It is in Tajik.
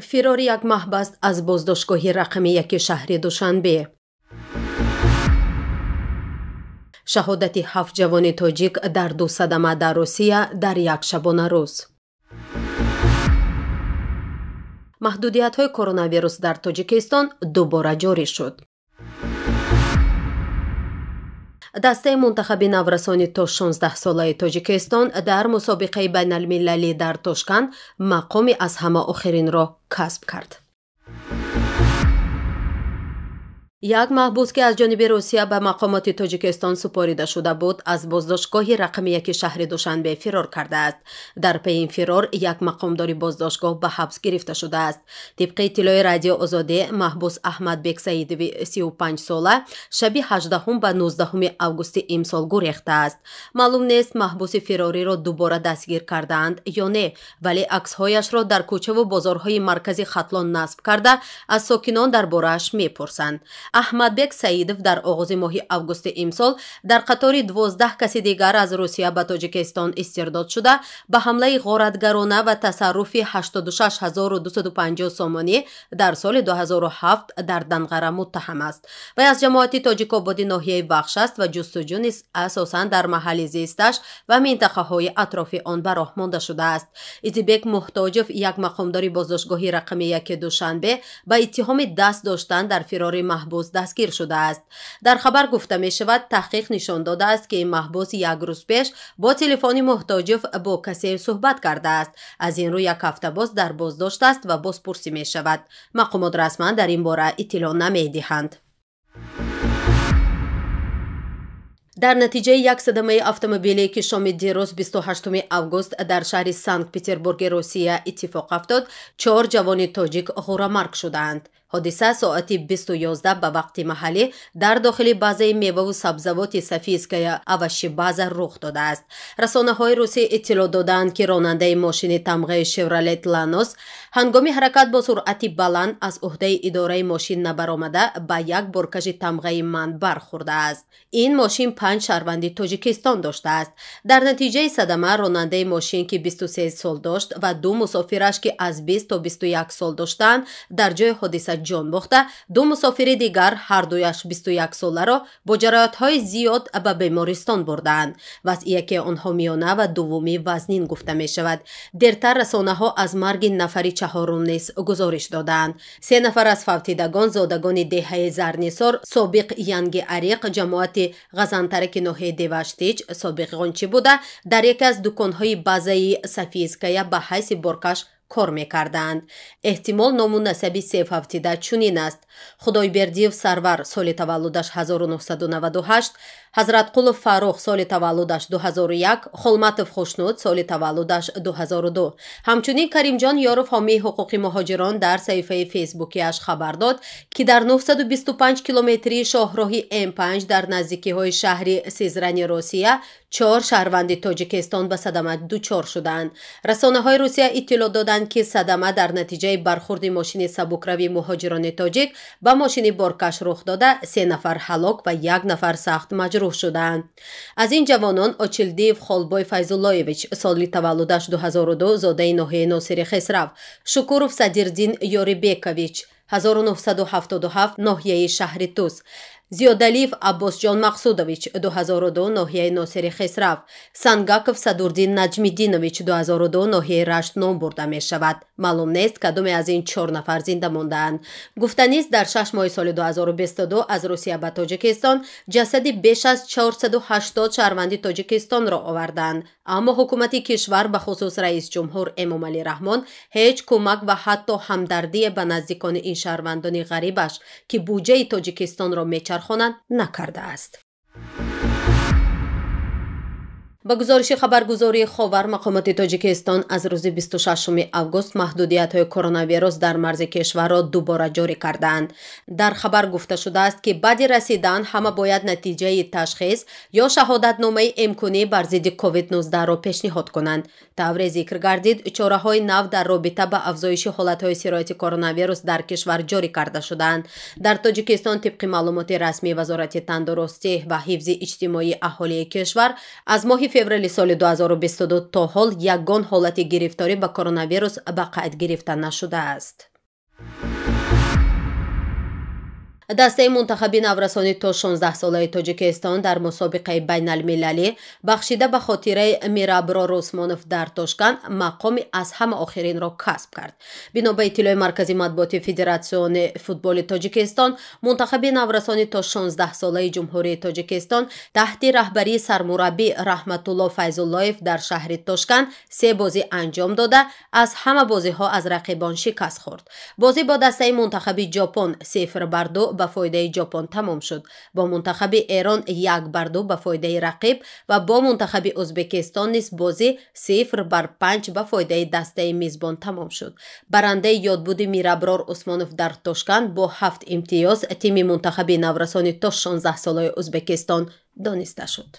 Фирори як маҳбас аз боздоштгоҳи рақами 1 шаҳри Душанбе. Шаҳодати 7 ҷавони тоҷик дар 2 садама дар Русия дар як шабонарӯз. Маҳдудиятҳои коронавирус дар Тоҷикистон дубора ҷорӣ шуд. Дастаи мунтахаби наврасони то 16-солаи Тоҷикистон дар мусобиқаи байналмилалӣ дар Тошканд мақоми аз ҳама охиринро касб кард. Як маҳбус, ки аз ҷониби Русия ба мақомоти Тоҷикистон супорида шуда буд, аз боздоштгоҳи рақами 1 шаҳри Душанбе фирор кардааст. Дар паи ин фирор як мақомдори боздоштгоҳ ба ҳабс гирифта шудааст. Тибқи иттилои Радио Озодӣ, маҳбус Аҳмадбек Саидови 35-сола шаби 18 ба 19 августи имсол гурехтааст. Маълум нест, маҳбуси фирориро дубора дастгир кардаанд ё не, вале аксҳояшро дар кӯчаву бозорҳои маркази Хатлон насб карда, аз сокинон дар борааш мепурсанд. Аҳмадбек Саидов дар оғози моҳи августи имсол дар қатори 12 каси дигар аз Русия ба Тоҷикистон истирдод шуда, ба ҳамлаи ғоратгарона ва тасарруфи 86250 сомонӣ дар соли 2007 дар Данғара муттаҳам аст. Вай аз ҷамоати Тоҷикободи ноҳияи Вахш аст ва ҷустуҷӯ низ асосан дар маҳалли зисташ ва минтақаҳои атрофи он ба роҳ монда шудааст. Изибек Муҳтоҷов, як мақомдори боздоштгоҳи рақами 1 Душанбе, ба иттиҳоми даст доштан дар фирори маҳбус дастгир шудааст. Дар хабар гуфта мешавад, таҳқиқ нишон додааст, ки маҳбус як рӯз пеш бо телефони Муҳтоҷов бо касе суҳбат кардааст. Аз ин рӯ як ҳафта боз дар боздошт аст ва бозпурсӣ мешавад. Мақомот расман дар ин бора иттилоъ намедиҳанд. Дар натиҷаи як садамаи автомобиле, ки шоми дирӯз 28 август дар шаҳри Санкт-Петербурги Русия иттифоқ афтод, 4 ҷавони тоҷик ғӯрамарг шудаанд. Ҳодиса соати 20:11 ба вақти маҳаллӣ дар дохили базаи меваву сабзавоти Софийская овощебаза рух додааст. Расонаҳои русӣ иттилоъ додаанд, ки ронандаи мошини тамғаи Шевролет Ланос ҳангоми ҳаракат бо суръати баланд аз уҳдаи идораи мошин набаромада ба як боркаши тамғаи ман бархӯрдааст. Ин мошин 5 шаҳрванди Тоҷикистон доштааст. Дар натиҷаи садама ронандаи мошин, ки 23 сол дошт, ва 2 мусофираш, ки аз 20 то 21 сол доштанд, дар ҷои ҳодиса ҷон бохта, 2 мусофири дигар, ҳардуяш 21 соларо бо ҷароҳатҳои зиёд ба бемористон бурдаанд. Вазъи яке онҳо миёна ва дуввумӣ вазнин гуфта мешавад. Дертар расонаҳо аз марги нафари чаҳорум низ гузориш додаанд. 3 нафар аз фавтидагон зодагони деҳаи Зарнисор, собиқ Янги Ариқ, ҷамоати Ғазантараки ноҳияи Деваштич, собиқ Ғончӣ буда, дар яке аз дуконҳои базаи Софийская ба ҳайси боркаш кор мекарданд. Эҳтимол ному насаби се фавтида чунин аст: Худойбердиев Сарвар, соли таваллудаш 1998, Ҳазратқулов Фаррух, соли таваллудаш 2001, Холматов Хушнуд, соли таваллудаш 2002. Ҳамчунин Каримҷон Ёров, ҳомии ҳуқуқи муҳоҷирон, дар саҳифаи фейсбукиаш хабар дод, ки дар 925 километрии шоҳроҳи М5 дар наздикиҳои шаҳри Сизрани Русия 4 шаҳрванди Тоҷикистон ба садама дучор шуданд. Расонаҳои Русия иттилоъ доданд, ки садама дар натиҷаи бархӯрди мошини сабукрави муҳоҷирони тоҷик ба мошини боркаш рух дода, 3 нафар ҳалок ва 1 нафар сахт маҷрӯҳ шуданд. Аз ин ҷавонон Очилдиев Холбой Файзуллоевич, соли таваллудаш 2002, зодаи ноҳияи Носири Хесрав, Шукуров Садирдин Ёрибекович, 1977, ноҳияи шаҳри Тус, Зиёдалиев Аббосҷон Мақсудович, 2002, ноҳияи Носири Хесрав, Сангаков Садурдин Наҷмиддинович, 2002, ноҳияи Рашт ном бурда мешавад. Маълум нест, кадоме аз ин 4 нафар зинда мондаанд. Гуфтанист, дар 6 моҳи соли 2022 аз Русия ба Тоҷикистон ҷасади беш аз 480 шаҳрванди Тоҷикистонро оварданд. Аммо ҳукумати кишвар, ба хусус раисҷумҳур Эмомалӣ Раҳмон, ҳеҷ кӯмак ва ҳатто ҳамдардие ба наздикони ин шаҳрвандони ғарибаш, ки буҷаи Тоҷикистонро мечархонанд, накардааст. Ба гузориши хабаргузории Ховар, мақомоти Тоҷикистон аз рӯзи 26 август маҳдудиятҳои коронавирус дар марзи кишварро дубора ҷорӣ кардаанд. Дар хабар гуфта шудааст, ки баъди расидан ҳама бояд натиҷаи ташхис ё шаҳодатномаи эмкунӣ бар зидди COVID-19-ро пешниҳод кунанд. Тавре зикр гардид, чораҳои нав дар робита ба афзоиши ҳолатҳои сирояти коронавирус дар кишвар ҷорӣ карда шудаанд. Дар Тоҷикистон тибқи маълумоти расмии Вазорати тандурустӣ ва ҳифзи иҷтимоии аҳолии кишвар аз моҳи феврали соли 2022 то ҳол ягон ҳолати гирифторӣ ба коронавирус ба қайд гирифта нашудааст. Дастаи мунтахаби наврасони то 16-солаи Тоҷикистон дар мусобиқаи байналмилалӣ, бахшида ба хотираи Мираброр Усмонов дар Тошканд, мақоми аз ҳама охиринро касб кард. Бино ба иттилои Маркази матбуоти Федератсиони футболи Тоҷикистон, мунтахаби наврасони то 16-солаи Ҷумҳурии Тоҷикистон таҳти раҳбарии сармураббӣ Раҳматулло Файзуллоев дар шаҳри Тошканд се бозӣ анҷом дода, аз ҳама бозиҳо аз рақибон шикаст хӯрд. Бозӣ бо дастаи мунтахаби Ҷопон 0-2 ба фоидаи Ҷопон тамом шуд, бо мунтахаби Эрон 1-2 ба фоидаи рақиб ва бо мунтахаби Ӯзбекистон низ бозӣ 0-5 ба фоидаи дастаи мизбон тамом шуд. Барандаи ёдбуди Мираброр Усмонов дар Тошканд бо 7 имтиёз тими мунтахаби наврасони то 16-солаи Ӯзбекистон дониста шуд.